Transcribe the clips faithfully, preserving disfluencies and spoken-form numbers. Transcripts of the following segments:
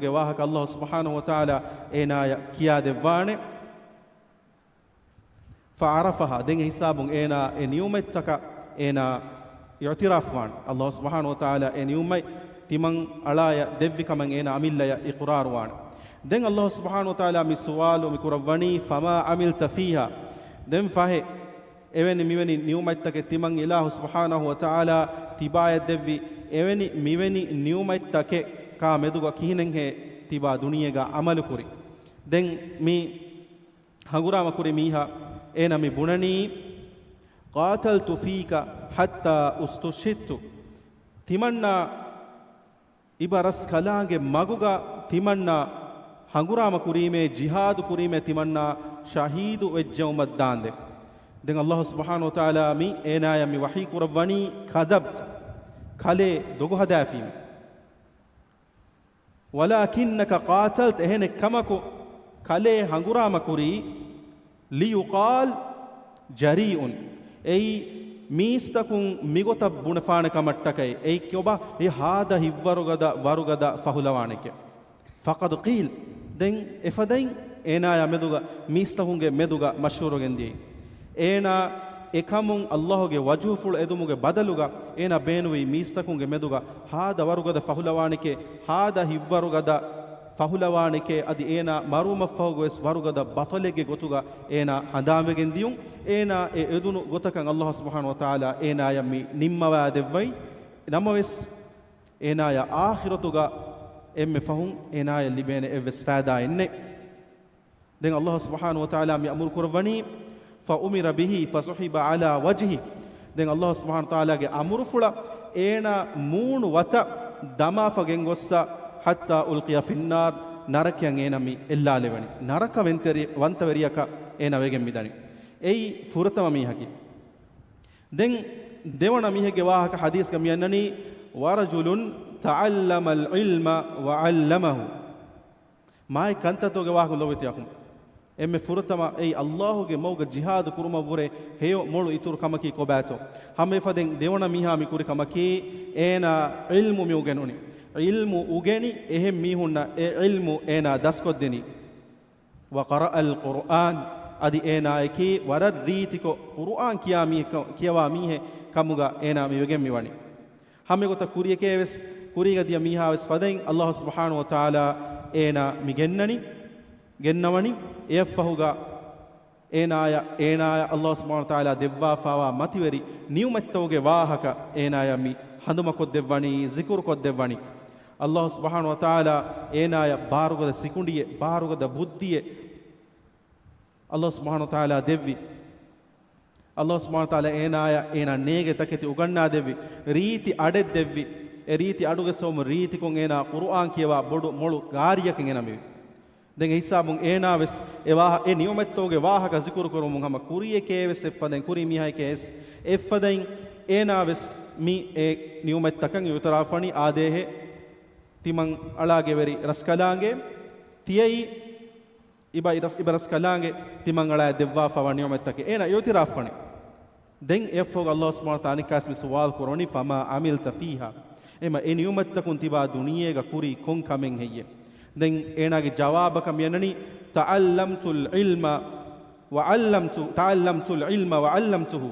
ގެ ވާހަކަ ﷲ ސުބްޙާނަހޫ ވަތަޢާލާ އޭނާޔަށް ކިޔާދެއްވާނެ. فعرفها، ދެން އެ ހިސާބުން އޭނާ އެ ނިޢުމަތްތަކަށް އޭނާ އިޢުތިރާފްވާނެ. ﷲ ސުބްޙާނަހޫ ވަތަޢާލާ އެ ނިޢުމަތް ތިމަން އަޅާޔަށް ދެއްވި ކަމަށް އޭނާ އަމިއްލަޔަށް އިޤުރާރުވާނެ. ދެން ﷲ ސުބްޙާނަހޫ ވަތަޢާލާ މި ސުވާލު މި ކުރައްވަނީ، فما عملت فيها. ދެން ފަހެ، އެވެނި މިވެނި ނިޢުމަތްތަކެއް ތިމަން އިލާހު ސުބްޙާނަހޫ ވަތަޢާލާ ތިބާޔަށް ދެއްވި އެވެނި މިވެނި ނިޢުމަތްތަކެއް ކާ މެދުގަ ކިހިނެއްހޭ ތިބާ ދުނިޔޭގަ ޢަމަލުކުރި؟ ދެން މި ހަނގުރާމަކުރި މީހާ އޭނަ މި ބުނަނީ، قاتلت فيك حتى استشهدت. ތިމަންނާ އިބަރަސްކަލާނގެ މަގުގަ ތިމަންނާ ހަނގުރާމަ ކުރީމޭ، ޖިހާދު ކުރީމޭ، ތިމަންނާ ޝަހީދު ވެއްޖެއުމަށް ދާންދެން. ދެން ﷲ ސުބްޙާނަހޫ ވަތަޢާލާ މި އޭނާޔަށް މި ވަޙީ ކުރައްވަނީ، كذبت، ކަލޭ ދޮގު ހަދާފީމޭ. ولكنك قاتلت، އެހެނެއްކަމަކު ކަލޭ ހަނގުރާމަ ކުރީ، ليقال جريء، އެއީ މީސްތަކުން މިގޮތަށް ބުނެފާނެ ކަމަށްޓަކައި، އެއީ ކޮބާ އެ ހާދަ ހިތްވަރުގަދަ ވަރުގަދަ ފަހުލަވާނެކޭ. فقد قيل، ދެން އެފަދައިން އޭނާޔާ މެދުގަ މީސްތަކުންގެ މެދުގަ މަޝްހޫރުވެގެންދިޔައީ. އޭނާ އެކަމުން ﷲ ގެ ވަޖުހުފުޅު އެދުމުގެ ބަދަލުގަ އޭނާ ބޭނުވީ މީސްތަކުންގެ މެދުގަ ހާދަ ވަރުގަދަ ފަހުލަވާނެކޭ، ހާދަ ހިތްވަރުގަދަ ފަހުލަވާނެކޭ، އަދި އޭނާ މަރުވުމަށްފަހުގަވެސް ވަރުގަދަ ބަތަލެއްގެ ގޮތުގަ އޭނާ ހަނދާންވެގެން ދިޔުން. އޭނާ އެ އެދުނު ގޮތަކަށް ﷲ ސުބްޙާނަހޫ ވަތަޢާލާ އޭނާޔަށް މި ނިންމަވާ ދެއްވައި. ނަމަވެސް، އޭނާޔަށް އާޚިރަތުގަ އެންމެ ފަހުން އޭނާޔަށް ލިބޭނެ އެއްވެސް ފައިދާއެއް ނެތް. ދެން ﷲ ސުބްޙާނަހޫ ވަތަޢާލާ މި އަމުރު ކުރައްވަނީ، فأمر به فسحب على وجهه. ދެން ﷲ ސުބްޙާނަހޫ ވަތަޢާލާގެ އަމުރުފުޅަށް އޭނާ މޫނު ވަތަށް ދަމާފަ ގެންގޮއްސަ، حتى ألقي في النار، ނަރަކަޔަށް އޭނާ މި އެއްލާލެވެނީ. ނަރަކަ ވަންތަރި-، ވަންތަވެރިޔަކަށް އޭނާ ވެގެން މިދަނީ. އެއީ ފުރަތަމަ މީހަކީ. ދެން ދެވަނަ މީހެއްގެ ވާހަކަ ޙަދީޘްގަ މި އަންނަނީ، ورجل تعلم العلم وعلمه. މާތް ކަންތައްތަކުގެ ވާހަކަ ލޯބިވެތި އަޚުން. އެންމެ ފުރަތަމަ އެއީ ﷲ ގެ މަގުގަ ޖިހާދު ކުރުމަށްވުރެ ހެޔޮ މޮޅު އިތުރު ކަމަކީ ކޮބާތޯ؟ ހަމައެފަދައިން ދެވަނަ މީހާ މި ކުރި ކަމަކީ، އޭނާ ޢިލްމު މި އުގެނުނީ. ޢިލްމު އުގެނި އެހެން މީހުންނަށް އެ ޢިލްމު އޭނާ ދަސްކޮށްދިނީ. وقرأ القرآن، އަދި އޭނާއަކީ ވަރަށް ރީތިކޮށް ޤުރުއާން ކިޔާ މީހެއް ކަ-، ކިޔަވާ މީހެއް ކަމުގަ އޭނާ މި ވެގެން މިވަނީ. ހަމައެގޮތަށް ކުރިޔަކޭވެސް، ކުރީގަ ދިޔަ މީހާވެސް ފަދައިން ﷲ ސުބްޙާނަހޫ ވަތަޢާލާ އޭނާ މި ގެންނަނީ، ގެންނަވަނީ. އެއަށްފަހުގަ އޭނާޔަށް، އޭނާޔަށް ﷲ ސުބްޙާނަހޫ ވަތަޢާލާ ދެއްވާފައިވާ މަތިވެރި ނިޢުމަތްތަކުގެ ވާހަކަ އޭނާޔަށް މި ހަނދުމަކޮށްދެއްވަނީ، ޒިކުރުކޮށްދެއްވަނީ. ﷲ ސުބްޙާނަހޫ ވަތަޢާލާ އޭނާޔަށް ބާރުގަދަ ސިކުނޑިއެއް، ބާރުގަދަ ބުއްދިއެއް ﷲ ސުބްޙާނަހޫ ވަތަޢާލާ ދެއްވި. ﷲ ސުބްޙާނަހޫ ވަތަޢާލާ އޭނާޔަށް އޭނާ ނޭގެ ތަކެތި އުގަންނާދެއްވި، ރީތި އަޑެއް ދެއްވި. އެ ރީތި އަޑުގެ ސަބަބުން ރީތިކޮށް އޭނާ ޤުރުއާން ކިޔަވާ ބޮޑު މޮޅު ޤާރިއަކަށް އޭނާ މިވި. ދެން އެ ހިސާބުން އޭނާވެސް އެ ވާހަ-، އެ ނިޢުމަތްތަކުގެ ވާހަކަ ޒިކުރު ކުރުމުން ހަމަ ކުރިޔެކޭވެސް އެއްފަދައިން، ކުރީ މީހާއެކޭވެސް އެއްފަދައިން އޭނާވެސް މި އެ ނިޢުމަތްތަކަށް އިޢުތިރާފްވަނީ. އާދޭހޭ، ތިމަން އަޅާގެ ވެރި ރަސްކަލާނގެ ތިޔައީ އިބަ-، އިރަސް-، އިބަރަސްކަލާނގެ ތިމަން އަޅާއަށް ދެއްވާފައިވާ ނިޢުމަތްތަކެއް އޭނާ އިޢުތިރާފްވަނީ. ދެން އެއަށްފަހުގަ ﷲ ސުބްޙާނަހޫ ވަތަޢާލާ އަނެއްކާވެސް މި ސުވާލު ކުރަވަނީ، فما عملت فيها؟ އެމަ އެ ނިޢުމަތްތަކުން ތިބާ ދުނިޔޭގަ ކުރީ ކޮން ކަމެއް ހެއްޔޭ؟ ދެން އޭނާގެ ޖަވާބަކަށް މިއަންނަނީ، تعلمت العلم وعلمت، تعلمت العلم وعلمته.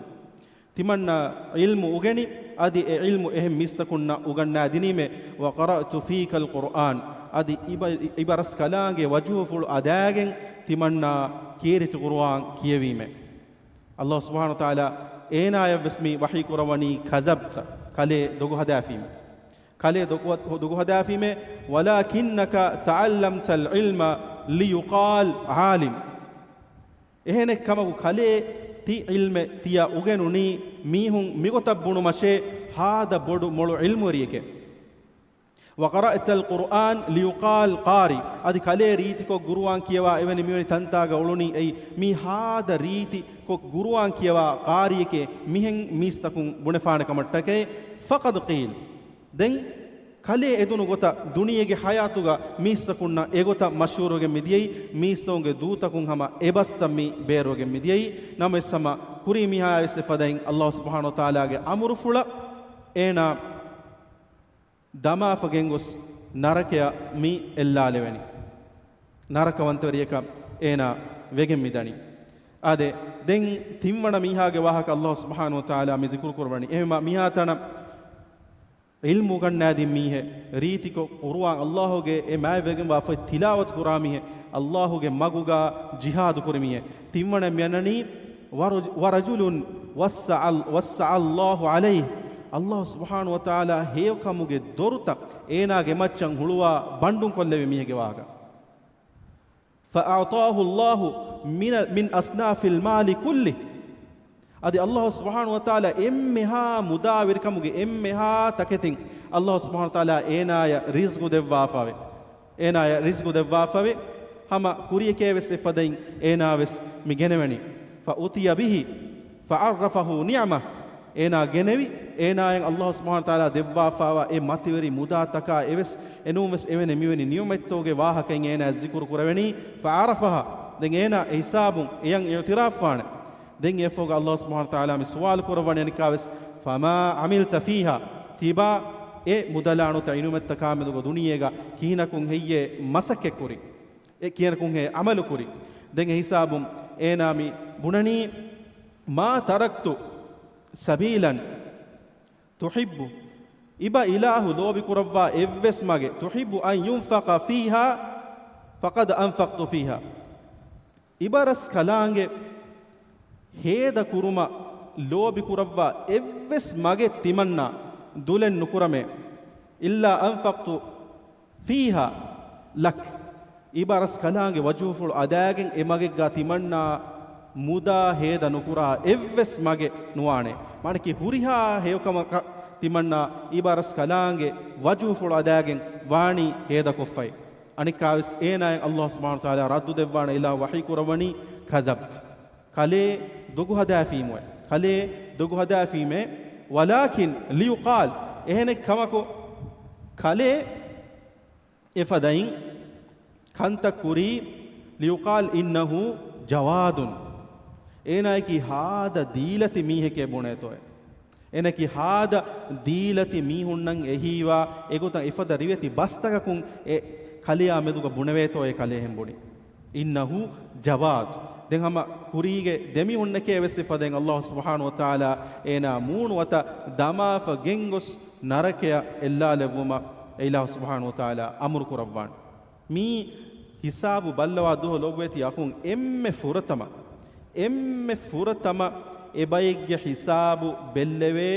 ތިމަންނަ ޢިލްމު އުގެނި، އަދި އެ ޢިލްމު އެހެން މީސްތަކުންނަށް އުގަންނާދިނީމޭ. وقرأت فيك القرآن، އަދި އިބަ-، އިބަރަސްކަލާނގެ ވަޖުހުފުޅު އަދާގެން ތިމަންނަ ކީރިތި ޤުރުއާން ކިޔެވީމޭ. ﷲ ސުބްޙާނަހޫ ވަތަޢާލާ އޭނާޔަށްވެސް މި ވަޙީ ކުރައްވަނީ، كذبت، ކަލޭ ދޮގު ހަދާފީމޭ. ކަލޭ ދޮގު-، ދޮގު ހަދާފީމޭ. ولكنك تعلمت العلم ليقال عالم. އެހެނެއްކަމަކު ކަލޭ ތި ޢިލްމެއް ތިޔަ އުގެނުނީ މީހުން މިގޮތަށް ބުނުމަށޭ، ހާދަ ބޮޑު މޮޅު ޢިލްމުވެރިއެކޭ. وقرأت القرآن ليقال قاري. އަދި ކަލޭ ރީތިކޮށް ޤުރުއާން ކިޔަވާ އެވެނި މިވެނި ތަންތާގަ އުޅުނީ އެއީ މީ ހާދަ ރީތިކޮށް ޤުރުއާން ކިޔަވާ ޤާރިއެކޭ، މިހެން މީސްތަކުން ބުނެފާނެ ކަމަށްޓަކައި. فقد قيل. ދެން ކަލޭ އެދުނު ގޮތަށް ދުނިޔޭގެ ޙަޔާތުގަ މީސްތަކުންނަށް އެގޮތަށް މަޝްހޫރުވެގެން މިދިޔައީ، މީސްތަކުންގެ ދޫތަކުން ހަމަ އެބަސްތައް މި ބޭރުވެގެން މިދިޔައީ. ނަމަވެސް ހަމަ ކުރީ މީހާވެސް އެފަދައިން ﷲ ސުބްޙާނަހޫ ވަތަޢާލާގެ އަމުރުފުޅަށް އޭނާ ދަމާފަ ގެންގޮސް، ނަރަކަޔަށް މި އެއްލާލެވެނީ. ނަރަކަވަންތަވެރިޔަކަށް އޭނާ ވެގެން މި ދަނީ. އާދެ، ދެން ތިންވަނަ މީހާގެ ވާހަކަ އައްލާހު ސުބްޙާނަހު ވަތަޢާލާ މި ޒިކުރު ކުރަވަނީ. އެހެންވީމާ މިހާތަނަށް ޢިލްމު އުގަންނާދިން މީހެއް، ރީތިކޮށް ޤުރުއާން އައްލާހުގެ އެ މާތްވެގެންވާ ފޮތް ތިލާވަތު ކުރާ މީހެއް، އައްލާހުގެ މަގުގަ ޖިހާދު ކުރި މީހެއް. ތިންވަނަ މިއަންނަނީ ވަރު-، ވަރަޖުލުން ވައްސަޢަ-، ވައްސަޢަ އައްލާހު ޢަލައިހި. އައްލާހު ސުބްޙާނަހު ވަތަޢާލާ ހެޔޮކަމުގެ ދޮރުތައް އޭނާގެ މައްޗަށް ހުޅުވާ ބަންޑުން ކޮށްލެވި މީހެއްގެ ވާހަކަ. ފައަޢްޠާހު އައްލާހު މިނަ-، މިން އަޞްނާފިލް މާލި ކުއްލި. އަދި އައްލާހު ސުބްޙާނަހު ވަތަޢާލާ އެންމެހާ މުދާވެރިކަމުގެ އެންމެހާ ތަކެތިން އައްލާހު ސުބްޙާނަހު ވަތަޢާލާ އޭނާޔަށް ރިޒްޤު ދެއްވާފަވެ. އޭނާޔަށް ރިޒްޤު ދެއްވާފަވެ. ހަމަ ކުރިޔަކޭވެސް އެފަދައިން އޭނާވެސް މި ގެނެވެނީ. ފައުތިޔަ ބިހި ފަޢައްރަފަހު ނިޢަމަ. އޭނާ ގެނެވި، އޭނާޔަށް އައްލާހު ސުބްޙާނަހު ވަތަޢާލާ ދެއްވާފައިވާ އެ މަތިވެރި މުދާތަކާ އެވެސް، އެނޫންވެސް އެވެނި މިވެނި ނިޢުމަތްތަކުގެ ވާހަކައިން އޭނާ ޒިކުރު ކުރެވެނީ. ފަޢަރަފަހާ، ދެން އޭނާ އެ ހިސާބުން އެޔަށް އިޢުތިރާފްވާނެ. ދެން އެއަށްފަހުގަ އައްލާހު ސުބްޙާނަހު ވަތަޢާލާ މި ސުވާލު ކުރައްވަނީ އަނެއްކާވެސް، ފަމާ ޢަމިލްތަ ފީހާ، ތިބާ އެ މުދަލާ ނުވަތަ އެ ނިޢުމަތްތަކާމެދުގަ ދުނިޔޭގަ ކިހިނަކުން ހެއްޔޭ މަސައްކަތްކުރީ؟ އެ ކިހިނަކުން ހޭ ޢަމަލުކުރީ؟ ދެން އެ ހިސާބުން އޭނާ މި ބުނަނީ، މާ ތަރަކްތު ސަބީލަން ތުޙިއްބު، އިބަ އިލާހު ލޯބިކުރައްވާ އެއްވެސް މަގެއް، ތުޙިއްބު އަން ޔުންފަޤަ ފީހާ ފަޤަދް އަންފަޤްތު ފީހާ. އިބަރަސް ކަލާނގެ ހޭދަ ކުރުމަށް ލޯބިކުރައްވާ އެއްވެސް މަގެއް ތިމަންނާ ދުލެއް ނުކުރަމޭ. އިއްލާ އަންފަޤްތު ފީހާ ލަކް، އިބަރަސް ކަލާނގެ ވަޖުހުފުޅު އަދާގެން އެ މަގެއްގާ ތިމަންނާ މުދާ ހޭދަ ނުކުރާ އެއްވެސް މަގެއް ނުވާނެ. މާނަކީ ހުރިހާ ހެޔޮކަމަކަށް ތިމަންނާ އިބަރަސް ކަލާނގެ ވަޖުހުފުޅު އަދާގެން ވާނީ ހޭދަކޮށްފައި. އަނެއްކާވެސް އޭނާއަށް އައްލާހު ސުބްޙާނަހު ވަތަޢާލާ ރައްދު ދެއްވާނެ އިލާހު ވަޙީ ކުރައްވަނީ، ކަޛަބްތަ. ކަލޭ ދޮގު ހަދާފީމުވެ. ކަލޭ ދޮގު ހަދާފީމޭ. ވަލާކިން ލިޔުޤާލް، އެހެނެއް ކަމަކު، ކަލޭ އެފަދައިން ކަންތައް ކުރީ، ލިޔުޤާލް އިންނަހޫ ޖަވާދުން. އޭނާއަކީ ހާދަ ދީލަތި މީހެކޭ ބުނޭތޯއެ. އޭނައަކީ ހާދަ ދީލަތި މީހުންނަށް އެހީވާ އެގޮތަށް އެފަދަ ރިވެތި ބަސްތަކަކުން އެ ކަލެޔާ މެދުގަ ބުނެވޭތޯއޭ ކަލޭ އެހެން ބުނީ. އިންނަހޫ ޖަވާދު. ދެން ހަމަ ކުރީގެ ދެމިހުންނެކޭ ވެސް އެފަދައިން އައްލާހު ސުބްޙާނަހު ވަތަޢާލާ އޭނާ މޫނު ވަތަށް ދަމާފަ ގެންގޮސް ނަރަކަޔަށް އެއްލާލެއްވުމަށް އެ އިލާހު ސުބްޙާނަހު ވަތަޢާލާ އަމުރު ކުރައްވާނެ. މީ ހިސާބު ބައްލަވާ ދުވަހު ލޮބުވެތި އަޚުން އެންމެ ފުރަތަމަ، އެންމެ ފުރަތަމަ އެ ބައެއްގެ ހިސާބު ބެއްލެވޭ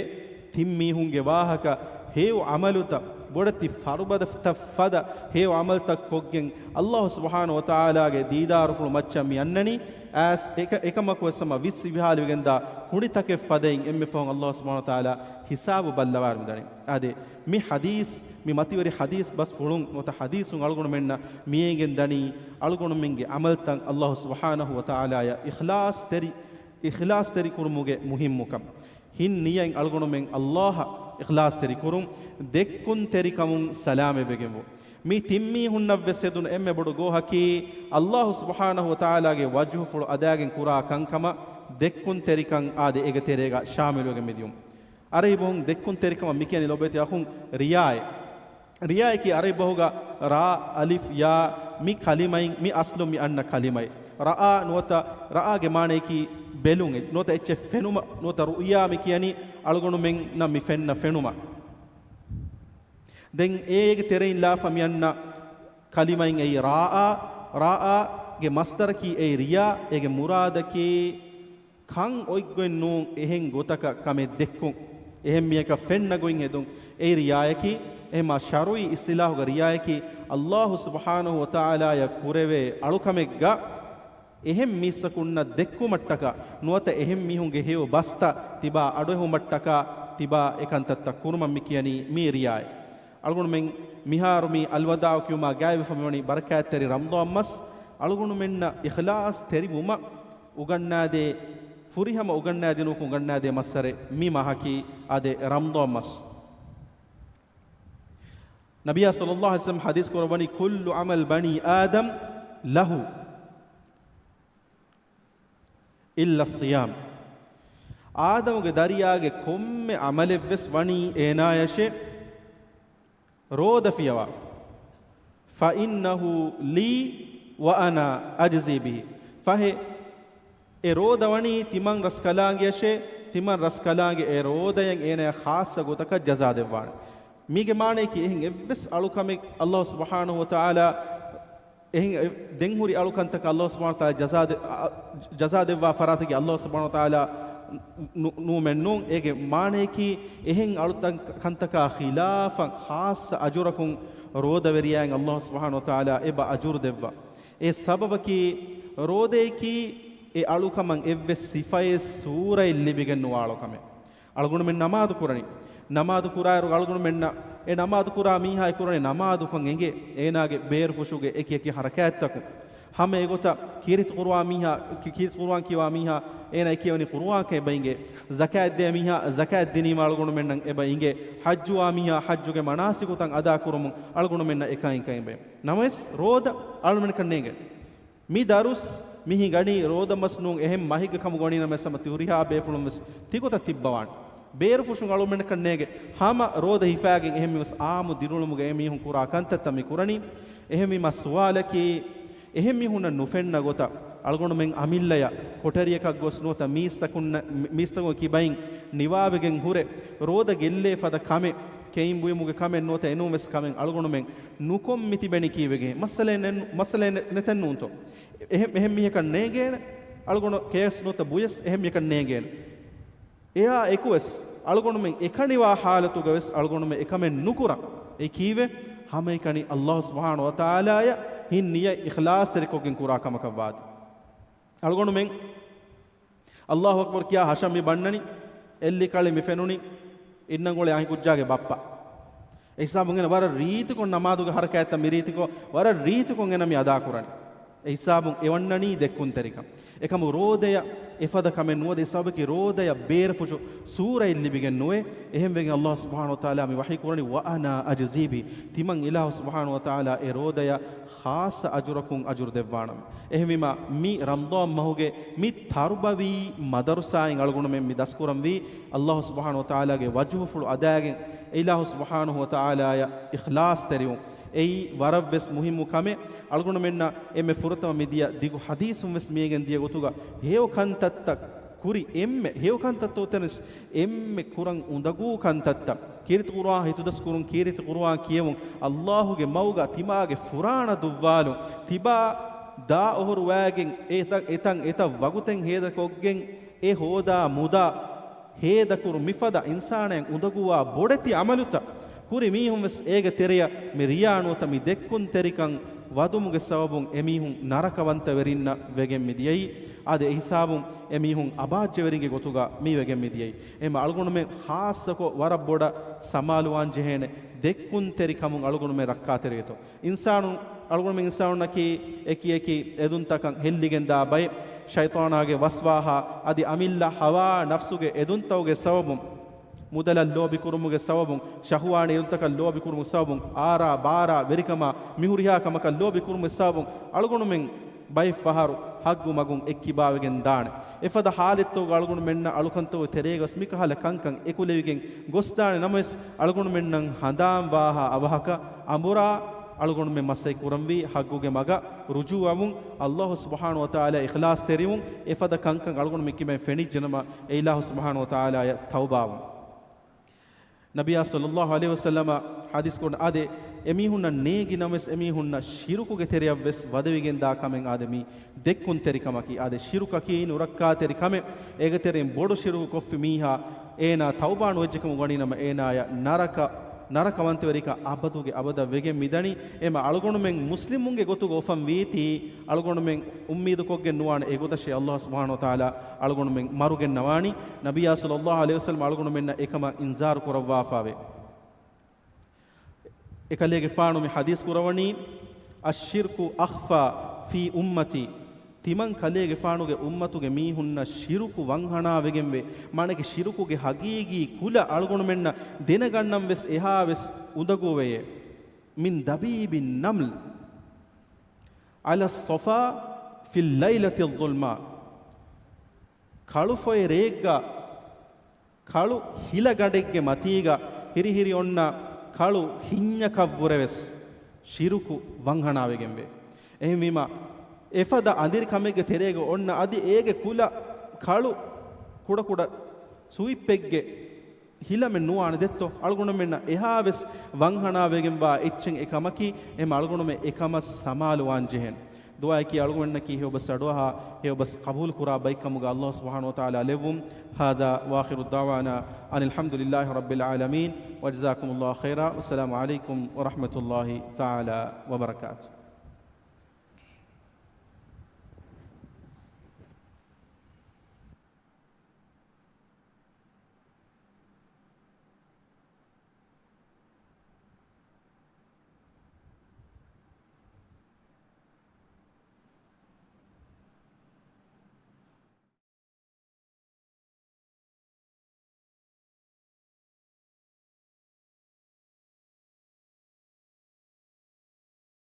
ތިން މީހުންގެ ވާހަކަ ހެޔޮ ޢަމަލުތައް ބޮޑެތި ފަރުބަދަތައް ފަދަ ހެޔޮ ޢަމަލުތައް ކޮށްގެން އައްލާހު ސުބްޙާނަހު ވަތަޢާލާގެ ދީދާރުފުޅު މައްޗަށް މި އަންނަނީ. އައިސް އެކަ-، އެކަމަކު ވެސް ހަމަ ވިސް އިވިހާލިވެގެންދާ ކުނޑިތަކެއް ފަދައިން އެންމެ ފަހުން އައްލާހު ސުބްޙާނަހު ވަތަޢާލާ ހިސާބު ބައްލަވާރި މި ދަނީ. އާދެ، މި ޙަދީޘް، މި މަތިވެރި ޙަދީޘް ބަސްފުޅުން ނުވަތަ ޙަދީޘުން އަޅުގަނޑުމެންނަށް މިއެނގެން ދަނީ، އަޅުގަނޑުމެންގެ ޢަމަލުތައް އައްލާހު ސުބްޙާނަހު ވަތަޢާލާއަށް އިޚްލާޞްތެރި، އިޚްލާޞްތެރި ކުރުމުގެ މުހިންމުކަން. ހިން ނިޔަތް އަޅުގަނޑުމެން އައްލާހަށް އިޚްލާޞްތެރި ކުރުން، ދެއްކުންތެރިކަމުން ސަލާމަތްވެގެންވުން. މި ތިން މީހުންނަށްވެސް ހެދުނު އެންމެ ބޮޑު ގޯހަކީ، އައްލާހު ސުބްޙާނަހު ވަތަޢާލާގެ ވަޖުހުފުޅު އަދާގެން ކުރާ ކަންކަމަށް ދެއްކުންތެރިކަން އާދެ އޭގެ ތެރޭގަ ޝާމިލުވެގެން މިދިޔުން. ޢަރަބި ބަހުން ދެއްކުންތެރިކަމަށް މި ކިޔަނީ ލޮބުވެތި އަޚުން ރިޔާއޭ. ރިޔާއަކީ ޢަރަބި ބަހުގަ ރާ، އަލިފް، ޔާ މި ކަލިމައިން، މި އަސްލު މި އަންނަ ކަލިމައެއް. ރައާ ނުވަތަ ރައާގެ މާނަޔަކީ ބެލުން، ނުވަތަ އެއްޗެއް ފެނުމަށް، ނުވަތަ ރުއުޔާ މި ކިޔަނީ އަޅުގަނޑުމެންނަށް މި ފެންނަ ފެނުމަށް. ދެން އޭގެ ތެރެއިން ލާފަ މި އަންނަ ކަލިމައިން އެއީ ރާއާ، ރާއާގެ މަޞްދަރަކީ އެއީ ރިޔާ، އޭގެ މުރާދަކީ ކަން އޮތްގޮތް ނޫން އެހެން ގޮތަކަށް ކަމެއް ދެއްކުން، އެހެން މީހަކަށް ފެންނަ ގޮތް ހެދުން. އެއީ ރިޔާޔަކީ. އެހެންމާ ޝަރުޢީ އިޞްޠިލާޙުގަ ރިޔާޔަކީ އައްލާހު ސުބްޙާނަހު ވަތަޢާލާޔަށް ކުރެވޭ އަޅުކަމެއްގަ އެހެން މީސްތަކުންނަށް ދެއްކުމަށްޓަކާ ނުވަތަ އެހެން މީހުންގެ ހެޔޮ ބަސްތައް ތިބާ އަޑުއެހުމަށްޓަކާ ތިބާ އެކަންތައްތައް ކުރުމަށް މި ކިޔަނީ މީ ރިޔާއޭ. އަޅުގަނޑުމެން މިހާރު މި އަލްވަދާޢު ކިޔުމާ ގާތްވެފަ މިވަނީ ބަރަކާތްތެރި ރަމަޟާން މަސް. އަޅުގަނޑުމެންނަށް އިޚްލާޞް ތެރިވުމަށް އުގަންނާދޭ، ފުރިހަމަ އުގަންނާދިނުމަކުން އުގަންނާދޭ މައްސަރެއް މި މަހަކީ އާދެ ރަމަޟާން މަސް. ނަބިއްޔާ ޞައްލައްލާހު ޢަލައިހި ވަސައްލަމަ ޙަދީޘް ކުރައްވަނީ، ކުއްލު ޢަމަލް ބަނީ އާދަމް ލަހު އިއްލައްޞިޔާމް. އާދަމުގެ ދަރިޔާގެ ކޮންމެ ޢަމަލެއްވެސް ވަނީ އޭނާޔަށޭ ރޯދަ ފިޔަވާ. فإنه لي وأنا أجزي به. ފަހެ، އެ ރޯދަ ވަނީ ތިމަން ރަސްކަލާނގެއަށޭ، ތިމަން ރަސްކަލާނގެ އެ ރޯދަޔަށް އޭނަޔަށް ޚާއްޞަ ގޮތަކަށް ޖަޒާ ދެއްވާނެ. މީގެ މާނަޔަކީ އެހެން އެއްވެސް އަޅުކަމެއް ﷲ ސުބްޙާނަހޫ ވަތަޢާލާ، އެހެން އެ ދެން ހުރި އަޅުކަންތަކަށް ﷲ ސުބްޙާނަހޫ ވަތަޢާލާ ޖަޒާ ދެ-، އަ، އަ، ޖަޒާ ދެއްވާ ފަރާތަކީ ﷲ ސުބްޙާނަހޫ ވަތަޢާލާ ނު-، ނު-، ނޫމެއް ނޫން. އޭގެ މާނަޔަކީ އެހެން އަޅުތަން ކަންތަކާ ޚިލާފަށް ޚާއްޞަ އަޖުރަކުން ރޯދަވެރިޔާއަށް ﷲ ސުބްޙާނަހޫ ވަތަޢާލާ އެބަ އަޖުރު ދެއްވާ. އެ ސަބަބަކީ ރޯދައަކީ އެ އަޅުކަމަށް އެއްވެސް ސިފައެއް ސޫރައެއް ލިބިގެން ނުވާ އަޅުކަމެއް. އަޅުގަނޑުމެން ނަމާދު ކުރަނީ. ނަމާދު ކުރާއިރު އަޅުގަނޑުމެންނަށް އެ ނަމާދު ކުރާ މީހާ އެ ކުރަނީ ނަމާދުކަން އެނގޭ، އޭނާގެ ބޭރުފުށުގެ އެކި އެކި ހަރަކާތްތަކުން. ހަމަ އެގޮތަށް ކީރިތި ޤުރުއާން މީހާ، ކި-، ކީރިތި ޤުރުއާން ކިޔަވާ މީހާ އޭނާ އެ ކިޔަވަނީ ޤުރުއާންކަން އެބަ އިނގޭ. ޒަކާތް ދޭ މީހާ ޒަކާތް ދިނީމަ އަޅުގަނޑުމެންނަށް އެބަ އިނގޭ. ޙައްޖުވާ މީހާ ޙައްޖުގެ މަނާސިކުތައް އަދާކުރުމުން އަޅުގަނޑުމެންނަށް އެކަން އެކަން އެބަ. ނަމަވެސް ރޯދަ އަޅުމެންކަން ނޭނގެ. މި ދަރުސް މި ހިނގަނީ ރޯދަމަސް ނޫން އެހެން މަހެއްގެ ކަމުގަ ވަނީ ނަމަވެސް ހަމަ ތި ހުރިހާ ބޭފުޅުން ވެސް ތިގޮތަށް ތިއްބަވާނެ. ބޭރުފުށުން އަޅުމެންނަކަށް ނޭނގެ ހަމަ ރޯދަ ހިފާގެން އެހެން މިވެސް އާއްމު ދިރިއުޅުމުގަ އެ މީހުން ކުރާ ކަންތައްތައް މި ކުރަނީ. އެހެންވީމަ ސުވާލަކީ، އެހެން މީހުންނަށް ނުފެންނަ ގޮތަށް އަޅުގަނޑުމެން އަމިއްލަޔަށް ކޮޓަރިއަކަށް ގޮސް ނުވަތަ މީސްތަކުން، މީސްތަކުން ކިބައިން ނިވާވެގެން ހުރެ ރޯދަ ގެއްލޭ ފަދަ ކަމެއް، ކެއިން ބުއިމުގެ ކަމެއް ނުވަތަ އެނޫން ވެސް ކަމެއް އަޅުގަނޑުމެން ނުކޮށް މި ތިބެނީ ކީއްވެގެން؟ މައްސަލައެއް ނެތް-، މައްސަލައެއް ނެ-، ނެތެއް ނޫންތޯ؟ އެހެން، އެހެން މީހަކަށް ނޭނގޭނެ. އަޅުގަނޑު ކޭސް ނުވަތަ ބުޔަސް އެހެން މީހަކަށް ނޭނގޭނެ. އެއާ އެކުވެސް އަޅުގަނޑުމެން އެކަނިވާ ޙާލަތުގަ ވެސް އަޅުގަނޑުމެން އެކަމެއް ނުކުރަން. އެ ކީއްވެ؟ ހަމައެކަނި ﷲ ސުބްޙާނަހޫ ވަތަޢާލާޔަށް ހިތް ނިޔަތް އިޚްލާޞްތެރިކޮށްގެން ކުރާ ކަމަކަށް ވާތީ. އަޅުގަނޑުމެން ﷲ އަކްބަރު ކިޔާ ހަށަށް މި ބަންނަނީ، އެއްލި ކަޅި މި ފެނުނީ، އިންނަން އުޅޭ އަނހެންކުއްޖާގެ ބައްޕަ. އެ ހިސާބުން އޭނަ ވަރަށް ރީތިކޮށް ނަމާދުގެ ހަރަކާތްތައް މި ރީތިކޮށް، ވަރަށް ރީތިކޮށް އޭނަ މި އަދާކުރަނީ. އެ ހިސާބުން އެ ވަންނަނީ ދެއްކުންތެރިކަން. އެކަމު ރޯދަޔަށް އެފަދަ ކަމެއް ނުވަތަ އެ ސަބަބަކީ ރޯދަޔަށް ބޭރުފުށު ސޫރައެއް ލިބިގެން ނުވޭ. އެހެންވެގެން ﷲ ސުބްޙާނަހޫ ވަތަޢާލާ މި ވަޙީ ކުރަނީ، "وأنا أجزي به." ތިމަން އިލާހު ސުބްޙާނަހޫ ވަތަޢާލާ އެ ރޯދަޔަށް ޚާއްޞަ އަޖުރަކުން އަޖުރު ދެއްވާނަމޭ. އެހެންވީމާ، މި ރަމަޟާން މަހުގެ މި ތަރުބަވީ މަދަރުސާއިން އަޅުގަނޑުމެން މި ދަސްކުރަންވީ، ﷲ ސުބްޙާނަހޫ ވަތަޢާލާގެ ވަޖުހުފުޅު އަދާގެން، އެ އިލާހު ސުބްޙާނަހޫ ވަތަޢާލާޔަށް އިޚްލާޞްތެރިވުން. އެއީ ވަރަށްވެސް މުހިއްމު ކަމެއް. އަޅުގަނޑުމެންނަށް އެންމެ ފުރަތަމަ މިދިޔަ ދިގު ޙަދީޘުން ވެސް މިއެނގެން ދިޔަ ގޮތުގަ، ހެޔޮ ކަންތައްތައް ކުރި އެންމެ، ހެޔޮ ކަންތައްތައް އޮތެނަސް އެންމެ ކުރަން އުނދަގޫ ކަންތައްތައް، ކީރިތި ޤުރުއާން ހިތުދަސްކުރުން، ކީރިތި ޤުރުއާން ކިޔެވުން، ﷲ ގެ މަގުގަ ތިމާގެ ފުރާނަ ދުއްވާލުން، ތިބާ ދާ އޮހޮރުވާގެން އެތަ-، އެތަން އެތައް ވަގުތެއް ހޭދަކޮށްގެން އެ ހޯދާ މުދާ ހޭދަކުރު މިފަދަ އިންސާނާއަށް އުނދަގޫވާ ބޮޑެތި ޢަމަލުތައް ކުރި މީހުން ވެސް އޭގެ ތެރެޔަށް މި ރިޔާ ނުވަތަ މި ދެއްކުންތެރިކަން ވަދުމުގެ ސަބަބުން އެމީހުން ނަރަކަވަންތަވެރިންނަށް ވެގެން މިދިޔައީ. އާދެ، އެހިސާބުން އެމީހުން އަބާއްޖަވެރިންގެ ގޮތުގަ މި ވެގެން މިދިޔައީ. އެހެންމަ އަޅުގަނޑުމެން ޚާއްޞަކޮށް ވަރަށް ބޮޑަށް ސަމާލުވާން ޖެހޭނެ ދެއްކުންތެރިކަމުން އަޅުގަނޑުމެން ރައްކާތެރިވޭތޯ. އިންސާނު، އަޅުގަނޑުމެން އިންސާނުންނަކީ އެކި އެކި އެދުންތަކަށް ހެއްލިގެންދާ ބައެއް، ޝައިޠާނާގެ ވަސްވާހާ އަދި އަމިއްލަ ހަވާ ނަފްސުގެ އެދުންތަކުގެ ސަބަބުން، މުދަލަށް ލޯބިކުރުމުގެ ސަބަބުން، ޝަހުވާނީ އެދުންތަކަށް ލޯބިކުރުމުގެ ސަބަބުން، އާރާ ބާރާ ވެރިކަމާ މިހުރިހާ ކަމަކަށް ލޯބިކުރުމުގެ ސަބަބުން އަޅުގަނޑުމެން ބައެއްފަހަރު ހައްގު މަގުން އެއްކިބާވެގެން ދާނެ. އެފަދަ ޙާލަތްތަކުގަ އަޅުގަނޑުމެންނަށް އަޅުކަންތަކުގެ ތެރޭގަ ވެސް މިކަހަލަ ކަންކަން އެކުލެވިގެން ގޮސްދާނެ. ނަމަވެސް، އަޅުގަނޑުމެންނަށް ހަނދާން ވާހާ އަވަހަކަށް އަނބުރާ، އަޅުގަނޑުމެން މަސައްކަތް ކުރަންވީ ޙައްގުގެ މަގަށް ރުޖޫޢަވުން، ﷲ ސުބްޙާނަހޫ ވަތަޢާލާ އިޚްލާޞްތެރިވުން، އެފަދަ ކަންކަން އަޅުގަނޑުމެން ކިބައިން ފެނިއްޖެނަމަ، އެ އިލާހު ސުބްޙާނަހޫ ވަތަޢާލާޔަށް ތައުބާވުން. ނަބިއްޔާ ޞައްލައްލާހު ޢަލައިހި ވަސައްލަމަ ޙަދީޘް ކުރަން އާދެ، އެމީހުންނަށް ނޭނގި ނަމަވެސް، އެމީހުންނަށް ޝިރުކުގެ ތެރެޔަށްވެސް ވަދެވިގެންދާ ކަމެއް އާދެ، މީ ދެއްކުންތެރިކަމަކީ. އާދެ، ޝިރުކަކީ ނުރައްކާތެރި ކަމެއް. އޭގެ ތެރެއިން ބޮޑު ޝިރުކު ކޮށްފި މީހާ އޭނާ ތައުބާ ނުވެއްޖެ ކަމުގަ ވަނީ ނަމަ، އޭނާޔަށް ނަރަކަ، ނަރަކަވަންތަވެރިކަން އަބަދުގެ އަބަދަށް ވެގެން މިދަނީ. އެމަ އަޅުގަނޑުމެން މުސްލިމުންގެ ގޮތުގަ އުފަން ވީތީ، އަޅުގަނޑުމެން އުއްމީދުކޮށްގެން ނުވާނެ އެގޮތަށޭ ﷲ ސުބްޙާނަހޫ ވަތަޢާލާ އަޅުގަނޑުމެން މަރުގެންނަވާނީ. ނަބިއްޔާ ޞައްލައްލާހު ޢަލައިހި ވަސައްލަމަ އަޅުގަނޑުމެންނަށް އެކަމަށް އިންޒާރު ކުރައްވާފައެވެ. އެކަލޭގެފާނު މި ޙަދީޘް ކުރަވަނީ، "الشرك أخفى في أمتي." ތިމަން ކަލޭގެފާނުގެ އުއްމަތުގެ މީހުންނަށް ޝިރުކު ވަންހަނާވެގެންވޭ. މާނައަކީ ޝިރުކުގެ ޙަޤީޤީ ކުލަ އަޅުގަނޑުމެންނަށް ދެނެގަންނަން ވެސް އެހާވެސް އުނދަގޫވެޔޭ. "من دبيب النمل على الصفا في الليلة الظلماء." ކަޅުފޮއި ރެއެއްގަ ކަޅު ހިލަގަނޑެއްގެ މަތީގަ ހިރިހިރި އޮންނަ ކަޅު ހިންޏަކަށްވުރެވެސް، ޝިރުކު ވަންހަނާވެގެންވޭ. އެހެންވީމަ، އެފަދަ އަނދިރި ކަމެއްގެ ތެރޭގަ އޮންނަ އަދި އޭގެ ކުލަ ކަޅު ކުޑަކުޑަ ސުއިޕެއްގެ ހިލަމެއް ނުވާނެ ދެއްތޯ؟ އަޅުގަނޑުމެންނަށް އެހާވެސް ވަންހަނާވެގެންވާ އެއްޗެއް އެކަމަކީ، އެމަ އަޅުގަނޑުމެން އެކަމަށް ސަމާލުވާން ޖެހޭނެ. ދުޢާއަކީ އަޅުގަނޑަކީ ހެޔޮބަސް އަޑުއަހާ، ހެޔޮބަސް ޤަބޫލުކުރާ ބައެއްކަމުގަ ﷲ ސުބްޙާނަހޫ ވަތަޢާލާ ލެއްވުން. هذا وآخر دعوانا أن الحمد لله رب العالمين، وجزاكم الله خيرا، والسلام عليكم ورحمة الله تعالى وبركاته.